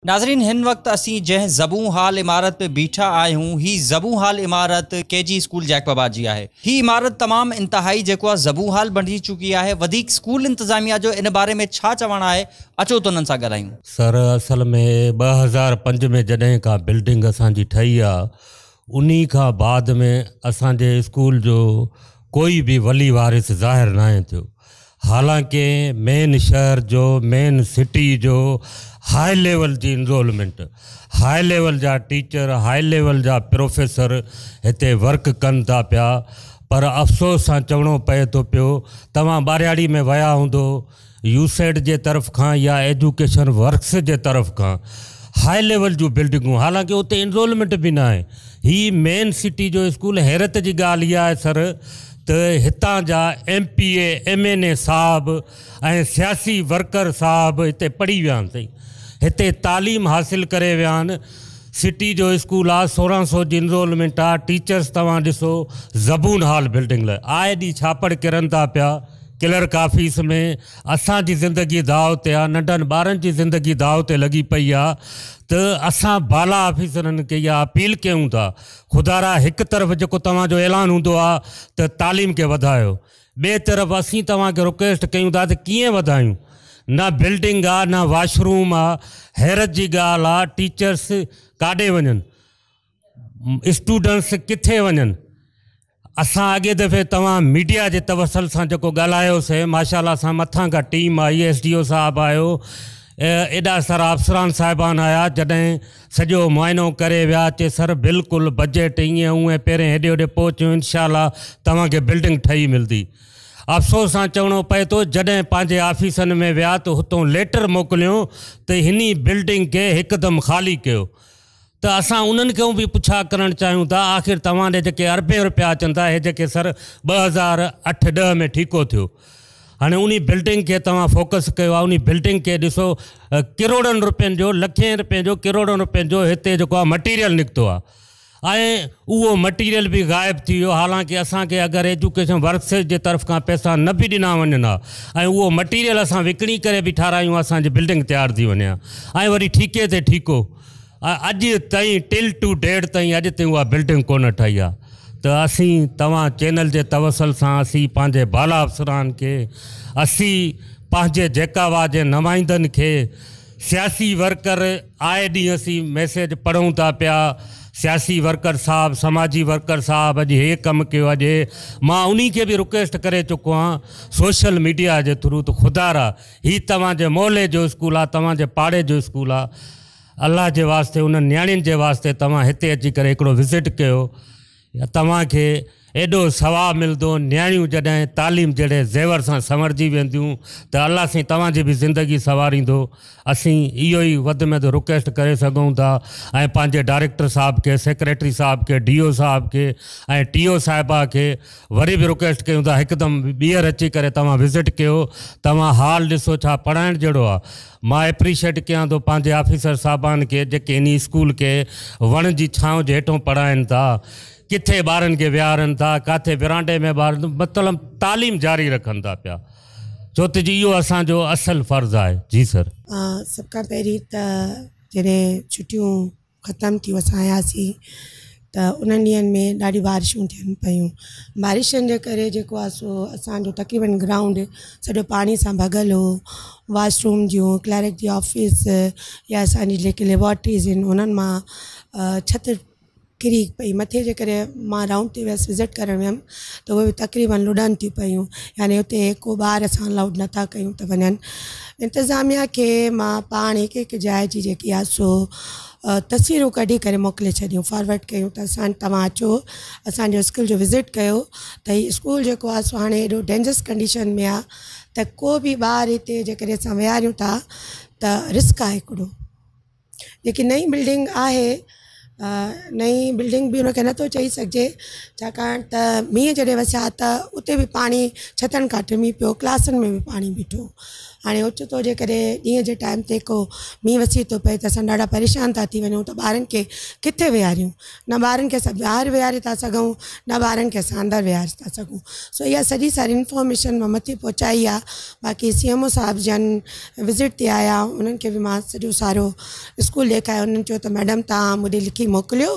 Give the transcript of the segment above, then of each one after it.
ناظرين هن وقت اسين جنهن زبون حال عمارت ۾ بيٺا آهيون هي زبون حال عمارت ڪي جي اسڪول جيڪب آباد جي آهي هي عمارت تمام انتهائي جيڪو آهي زبون حال بڻجي چڪي آهي وڌيڪ اسڪول انتظاميا جو ان باري ۾ ڇا چوڻ آهي اچو ته انهن سان ڳالهايون. سر اصل ۾ 2005 ۾ جڏهن کان بلڊنگ اسان جي ٺهي آ انهي کان بعد ۾ اسان جي اسڪول جو ڪوئي به ولي وارث ظاهر ناهي ٿيو حالانڪه مين شهر جو مين سٽي جو هاء ليول جي انرولمينٽ هاء ليول جا ٽيچر هاء ليول جا پروفيسر هتي ورڪ ڪن ٿا پيا پر افسوس سان چوڻو پئي ٿو پيو توهان ٻهراڙي ۾ ويا هوندو يوسيڊ جي طرف کان يا ايجوڪيشن ورڪس جي طرف کان هاء ليول جون بلڊنگون حالانڪه اتي انرولمينٽ به ناهي هي مين سٽي جو اسڪول حيرت جي ڳالهه اها آهي سر ته هتان جا M P A M N A صاحب ۽ سياسي ورڪر صاحب هتي پڙهي ويا آهن سائين هتي تعليم حاصل ڪري ويا آهن سٽي جو اسڪول آ 1600 جي انرولمينٽ آ ٽيچرس توهان ڏسو زبون حال بلڊنگ لاء آئي ڏينهن ڇاپڙ ڪرن ٿا پيا ڪلرڪ آفيس ۾ اسان جي زندگي داء تي آ ننڍن ٻارن جي زندگي داء تي لڳي پئي آ ته اسان بالا آفيسرن کي اها اپيل ڪيون ٿا خدارا هڪ طرف جيڪو توهان جو اعلان هوندو آ ته تعليم کي وڌايو ٻئي طرف اسين توهان کي رڪويسٽ ڪيون ٿا ته ڪيئن وڌايون نه بلڊنگ آ نه واش روم آ حيرت جي ڳالهه آ ٽيچرس ڪاڏي وڃن اسٽوڊنٽس ڪٿي وڃن اسان اڳي دفعي توهان ميڊيا جي توسل سان جيڪو ڳالهايوسي ماشاء الله اسان مٿان کان team I S D O صاحب آيو ايڏا سارا افسران صاحبان آيا جڏهن سڄو معائنو ڪري ويا چي سر بلڪل بجيٽ ائين اونئين پهرين هيڏي هوڏي پهچون انشاء الله توهان کي بلڊنگ ٺهي ملدي افسوس سان چوڻو پئي ٿو جڏهن پنهنجي آفيسن ۾ ويا ته هتون ليٽر موڪليون ته هني بلڊنگ کي هڪدم خالي ڪيو ته اسان انهن کان به پڇا ڪرڻ چاهيون ٿا آخر توهان ڏي جيڪي اربين روپيا اچن ٿا هي جيڪي سر 2008-10 ۾ ٺيڪو ٿيو هاڻي انهي بلڊنگ کي توهان فوڪس ڪيو آهي انهي بلڊنگ کي ڏسو ڪروڙن روپين جو لکين روپين جو ڪروڙن روپين جو هتي جيڪو آهي مٽيريل نڪتو آهي ۽ اهو مٽيريل به غائب ٿي ويو حالانڪه اسان کي اگر ايجوڪيشن ورڪس جي طرف کان پئسا نه به ڏنا وڃن ها ۽ اهو مٽيريل اسان وڪڻي ڪري به ٺارايون اسان جي بلڊنگ تيار ٿي وڃي ها ۽ وري ٺيڪي تي ٺيڪو اڄ تائين ٽل ٽو ڊيٽ تائين اڄ تائين اها بلڊنگ ڪونه ٺهي آهي ته اسين توهان چينل جي توسل سان اسين پنهنجي بالا افسران کي اسين پنهنجي جيڪب آباد جي نمائندن کي سياسي ورڪر آئي ڏينهن اسين ميسيج پڙهون ٿا پيا سياسي ورڪر صاحب سماجي ورڪر صاحب اڄ هي ڪم ڪيو اڄ هي مان انهي کي به رڪويسٽ ڪري چڪو آهيان سوشل ميڊيا جي ٿرو ته خدارا هي توهان جي محلي جو اسڪول آهي توهان جي پاڙي جو اسڪول آهي الله جي واسطي انهن نياڻين جي واسطي توهان هتي اچي ڪري هڪڙو وزٽ ڪيو توهان کي ايڏو ثواب ملندو، نياڻيون جڏهن تعليم جهڙي زيور سان سنورجي وينديون ته الله سائين توهان جي به زندگي سنواريندو. اسين اهو ئي وڌ ۾ وڌ رڪويسٽ ڪري سگهون ٿا ۽ پنهنجي ڊائريڪٽر صاحب کي، سيڪريٽري صاحب کي، ڊي او صاحب کي ۽ ٽي او صاحبه کي وري به رڪويسٽ ڪيون ٿا هڪدم ٻيهر اچي ڪري توهان وزٽ ڪيو، توهان حال ڏسو ڇا پڙهائڻ جهڙو آهي. مان ايپريشيٽ ڪيان ٿو پنهنجي آفيسر صاحبان کي جيڪي انهي اسڪول کي وڻ جي ڇانو جي هيٺون پڙهائين ٿا ڪٿي ٻارن کي ويهارن ٿا ڪاٿي ورانڊي ۾ ٻار مطلب تعليم جاري رکن ٿا پيا ڇو ته جي اهو اسان جو اصل فرض آهي جي سر. سڀ کان پهرين ته جڏهن ڇٽيون ختم ٿيون اسان آياسين ته انهن ڏينهن ۾ ڏاڍي بارشون ٿين پيون بارشن جي ڪري جيڪو آهي سو اسانجو تقريبن گرائونڊ سڄو پاڻي سان ڀڳل هو واش روم جون ڪلارڪ جي آفيس يا اسانجي جيڪي ليبارٽريز آهن انهن مان ڇت ڪري پئي مٿي جي ڪري مان رائونڊ تي ويس وزٽ ڪرڻ ويم ته اهي به تقريبن لڏن ٿي پيون يعني اتي ڪو ٻار اسان الائوڊ نٿا ڪيون ته وڃن انتظاميا کي مان پاڻ هڪ هڪ جاءِ جي جيڪي آهي سو تصويرون ڪڍي ڪري موڪلي ڇڏيون فارورڊ ڪيون ته اسان توهان اچو اسانجو اسڪول جو وزٽ ڪيو ته هي اسڪول جيڪو آهي سو هاڻي ايڏو ڊينجرس ڪنڊيشن ۾ آهي ته ڪو به ٻار هتي جيڪڏهن اسان ويهاريون ٿا ته رسڪ آهي هڪڙو جيڪي نئين بلڊنگ آهي نئين بلڊنگ به ان کي نٿو چئي سگهجي ڇاڪاڻ ته مينهن جڏهن وسيا ته اتي به پاڻي ڇتن کان ٽمي پيو ڪلاسن ۾ به پاڻي بيٺو. هاڻي اوچتو جيڪڏهن ڏينهن جي ٽائيم تي ڪو مينهن وسي ٿو پئي ته اسان ڏاڍا پريشان ٿا ٿي وڃون ته ٻارن کي ڪٿي ويهاريون. نه ٻارن کي اسان ٻاهر ويهاري ٿا سگهون نه ٻارن کي اسان اندر ويهاري ٿا سگهون. سو اها سڄي ساري انفارميشن مان مٿي پهچائي آهي. باقي سي ايم او صاحب جن وزٽ تي آيا انهن کي به مان سڄو سارو اسڪول ڏيکاريو. انهن چيو ته ميڊم توهان مون ڏي لکي موڪليو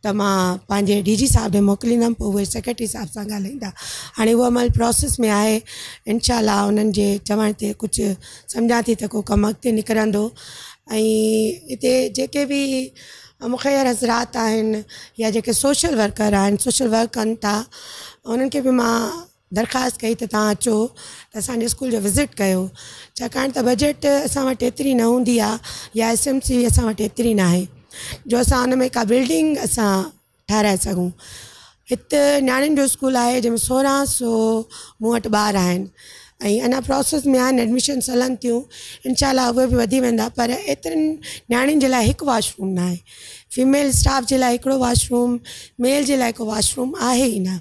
ته مان پنهنجي ڊي جي صاحب ڏي موڪليندم، پوءِ اهي سيڪريٽري صاحب سان ڳالهائيندا. هاڻي اهو عمل پروسيس ۾ آهي. انشاء الله انهن جي چوڻ تي ڪجهه سمجهان ٿي ته ڪو ڪم اڳتي نڪرندو. ۽ هتي جيڪي به مخير حضرات آهن يا جيڪي سوشل ورڪر آهن، سوشل ورڪ ڪن ٿا، انهن کي به مان درخواست ڪئي ته توهان اچو ته اسان جي اسڪول جو وزٽ ڪيو. ڇاڪاڻ ته بجيٽ اسان وٽ ايتري نه هوندي آهي يا ايس ايم سي اسان وٽ ايتري نه آهي جو اسان ان ۾ ڪا بلڊنگ اسان ٺاهرائي سگهون. هتي نياڻين جو اسڪول آهي جنهن ۾ 1600 مون وٽ ٻار آهن ۽ اڃا پروسيس ۾ آهن، ايڊميشنس هلن ٿيون، انشاء الله اهي به وڌي ويندا. پر ايترن نياڻين جي لاءِ هڪ واش روم نه آهي. فيميل اسٽاف جي لاءِ هڪڙو واش روم، ميل جي لاءِ ڪو واش روم آهي ئي نه.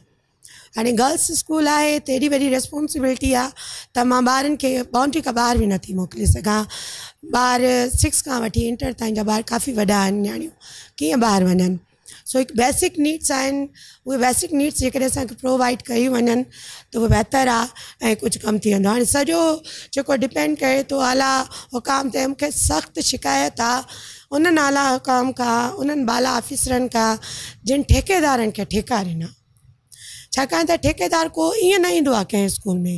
هاڻي گرلس اسڪول آهي ته ايڏي وڏي ريسپانسبلٽي آهي ته مان ٻارن کي بائونڊري کان ٻاهر به نٿي موڪلي سگهان. ٻار 6 کان وٺي انٽر تائين جا ٻار ڪافي وڏا آهن، نياڻيون ڪيئن ٻاهر وڃن. سو هڪ بيسڪ نيڊس آهن، اهي بيسڪ نيڊس جيڪڏهن اسان کي پرووائيڊ ڪيون وڃن ته اهو بهتر آهي ۽ ڪجهه ڪم ٿي ويندو. هاڻي سڄو جيڪو ڊپينڊ ڪري ٿو اعليٰ حڪام تي، مون کي سخت شڪايت آهي انهن اعليٰ حڪام کان، انهن بالا آفيسرن کان جن ٺيڪيدارن کي ٺيڪا ڏنا. ڇاڪاڻ ته ٺيڪيدار ڪو ائين نه ايندو آهي ڪنهن اسڪول ۾.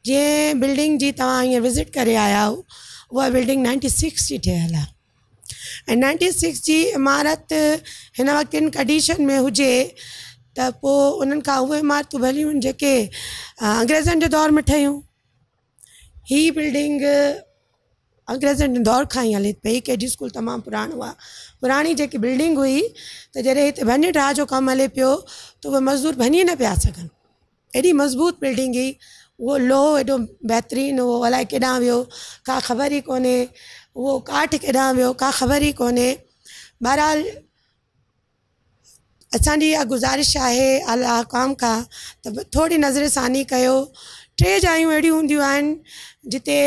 جنهن بلڊنگ جي توهان هينئر وزٽ ڪري آيا آهيو اها بلڊنگ 96 جي ٺهيل آهي ۽ 96 جي عمارت هن وقت ان ڪنڊيشن ۾ هجي ته پوءِ انهن کان اهي عمارتون ڀليون آهن جيڪي انگريزن جي دور ۾ ٺهيون. هي بلڊنگ انگريزن جي دور کان ئي هلي پئي. ڪي جي اسڪول تمام پراڻو آهي. پراڻي جيڪي بلڊنگ هئي ته جڏهن هتي ڀڃ ڊاهه جو ڪم هلي پيو ته اهي مزدور ڀڃي نه پيا سگهن. ايڏي مضبوط بلڊنگ هئي، اهو لوهو ايڏو بهترين هو، الائي ڪيڏانهن ويو ڪا خبر ئي ڪونهي، اهو ڪاٺ ڪيڏانهن ويو ڪا خبر ئي ڪونهي. بهرحال اسان جي اها گذارش آهي اعليٰ حڪام کان ته ٿوري نظر ثاني ڪيو. 3 جايون اهڙيون هونديون آهن جتي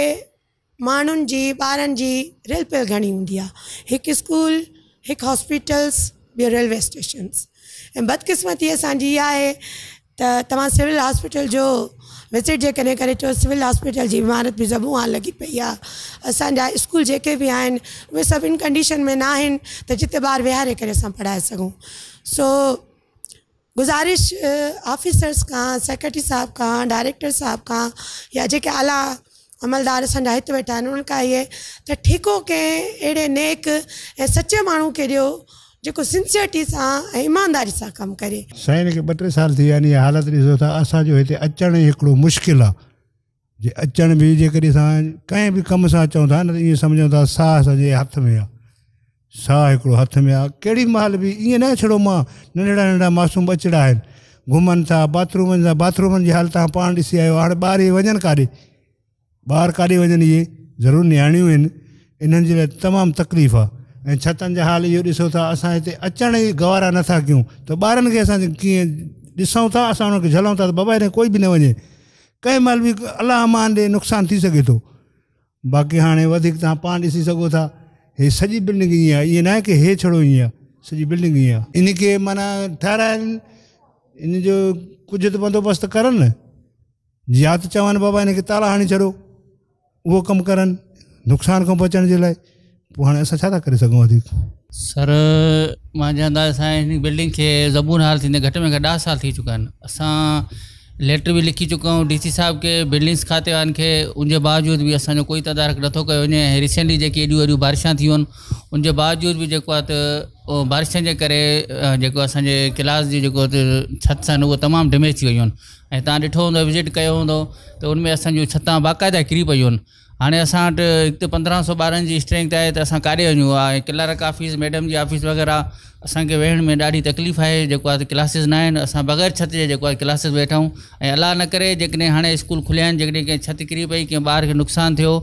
ماڻهن جي ٻارن جي رل پل گهڻي هوندي آهي. هڪ اسڪول، هڪ هاسپيٽلس، ٻيو ريلوي اسٽيشنس. ۽ بدقسمتي اسان جي اها آهي ته توهان سول هاسپيٽل جو وزٽ جيڪڏهن ڪري اچو، سول هاسپيٽل جي عمارت به زبون حال لڳي پئي آهي. اسان جا اسڪول جيڪي به آهن اهي سڀ ان ڪنڊيشن ۾ نه آهن ته جتي ٻار ويهاري ڪري اسان پڙهائي سگهون. سو گذارش آفيسرس کان، سيڪريٽري صاحب کان، ڊائريڪٽر صاحب کان يا جيڪي اعليٰ عملدار اسان جا هتي ويٺا آهن انهن کان اهي ته ٺيڪو ڪنهن اهڙي نيڪ ۽ سچي ماڻهو کي ڏيو جيڪو سنسيئرٽي سان ۽ ايمانداري سان ڪم ڪري. سائين کي 2-3 سال ٿي ويا آهن، اها حالت ڏسو ٿا. اسان جو هتي اچڻ ئي هڪڙو مشڪل آهي. جي اچڻ به جيڪڏهن اسان ڪنهن به ڪم سان اچون ٿا نه ته ائين سمجهون ٿا ساهه اسان جي هٿ ۾ آهي، ساهه هڪڙو هٿ ۾ آهي. ڪهڙي مهل به ائين نه ڇڙو مان، ننڍڙا ننڍڙا معصوم ٻچڙا آهن گهمن ٿا، باٿرومن سان، باٿرومن جي حالت توهان پاڻ ڏسي آيو. هاڻي ٻار اهي وڃن ڪاڏي، ٻار ڪاڏي وڃن؟ اهي ضرور نياڻيون آهن، انهن جي لاءِ تمام تڪليف آهي. ۽ ڇتن جا حال اهو ڏسو ٿا، اسان هتي اچڻ ئي گوارا نٿا ڪيون ته ٻارن کي اسان ڪيئن ڏسون ٿا. اسان انهن کي جهلون ٿا ته بابا هيڏانهن ڪوئي به نه وڃي، ڪنهن مهل به الله امان ڏي نقصان ٿي سگهي ٿو. باقي هاڻي وڌيڪ توهان پاڻ ڏسي سگهو ٿا، هي سڄي بلڊنگ ائين آهي، ائين نه آهي ڪه هي ڇڙو ائين آهي، سڄي بلڊنگ ائين آهي. ان کي معنيٰ ٺهرائن، ان جو ڪجهه ته بندوبست ڪرن نه، يا ته چون بابا هن کي تالا هڻي ڇڏو، اهو ڪم ڪرن نقصان کان بچڻ جي لاءِ. پوءِ هاڻي اسان ڇا ٿا ڪري سگهون وڌيڪ؟ سر منهنجي انداز سان هن بلڊنگ کي زبون حال ٿيندي گهٽ ۾ گهٽ 10 سال ٿي چڪا آهن. اسان ليٽر به لکي چڪا آهيون ڊي سي صاحب کي، بلڊنگس کاتي وارن کي، ان جي باوجود به اسان جو ڪوئي تدارڪ نٿو ڪيو وڃي. ۽ ريسينٽلي جيڪي ايڏيون وڏيون بارشان ٿيون آهن ان جي باوجود به جيڪو آهي ته بارشن جي ڪري جيڪو اسان جي ڪلاس جي جيڪو ڇتس آهن اهي تمام ڊيميج ٿي ويون آهن. ۽ توهان ڏٺو هوندو، وزٽ ڪيو هوندو ته ان ۾ اسان جون ڇتان باقاعده ڪري پيون آهن. هاڻي اسان وٽ هڪ ته 1500 ٻارن جي اسٽرينٿ آهي ته اسان ڪاڏي وڃون. ۽ ڪلارڪ آفيس، ميڊم جي آفيس وغيره اسان کي ويهڻ ۾ ڏاڍي تڪليف آهي. جيڪو آهي ته ڪلاسز نه آهن، اسان بغير ڇت جي جيڪو آهي ڪلاسز ويٺا آهيون. ۽ الله نه ڪري جيڪڏهن هاڻي اسڪول کليا آهن، جيڪڏهن ڪنهن ڇت ڪري پئي، ڪنهن ٻار کي نقصان ٿيو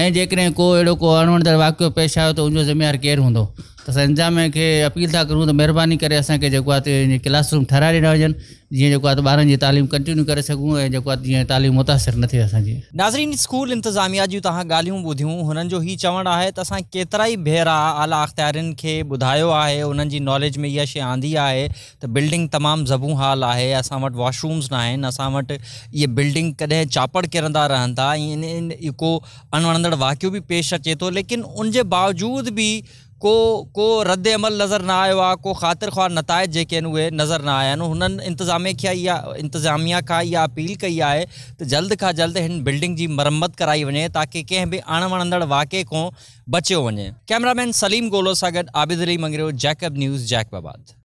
۽ جيڪڏهن ڪو اهڙو ڪو اڻوڻندڙ واقعو پيش آيو ته ان جو ذميوار ڪير هوندو؟ ته اسان انتظاميه کي اپيل ٿا ڪرون ته مهرباني ڪري اسان کي جيڪو آهي ته ڪلاس روم ٺهرائي ڏنا وڃن جيئن جيڪو آهي ته ٻارن جي تعليم ڪنٽينيو ڪري سگهون ۽ جيڪو آهي جيئن تعليم متاثر نه ٿئي اسان جي. ناظرين اسڪول انتظاميا جون توهان ڳالهيون ٻڌيون هنن جو هي چوڻ آهي ته اسان ڪيترائي ڀيرا اعليٰ اختيارين کي ٻڌايو آهي انهن جي ناليج ۾ اها شيء آندي آهي ته بلڊنگ تمام زبون حال آهي اسان وٽ واش رومز ناهن اسان وٽ اهي بلڊنگ ڪڏهن چاپڙ ڪرندا رهن ٿا ۽ ان ڪو اڻوڻندڙ واقعو به پيش اچي ٿو ليڪن ان جي باوجود به ڪو ڪو رد عمل نظر نه آيو آهي ڪو خاطر خواهه نتائج جيڪي آهن اهي نظر نه آيا آهن هنن انتظاميه کي اها انتظاميه کان اها اپيل ڪئي آهي ته جلد کان جلد هن بلڊنگ جي مرمت ڪرائي وڃي تاڪه ڪنهن به اڻ وڻندڙ واقعي کان بچيو وڃي ڪئميرا مين سليم گولو سان گڏ Abid Ali Mangrio Jacob news Jacob آباد.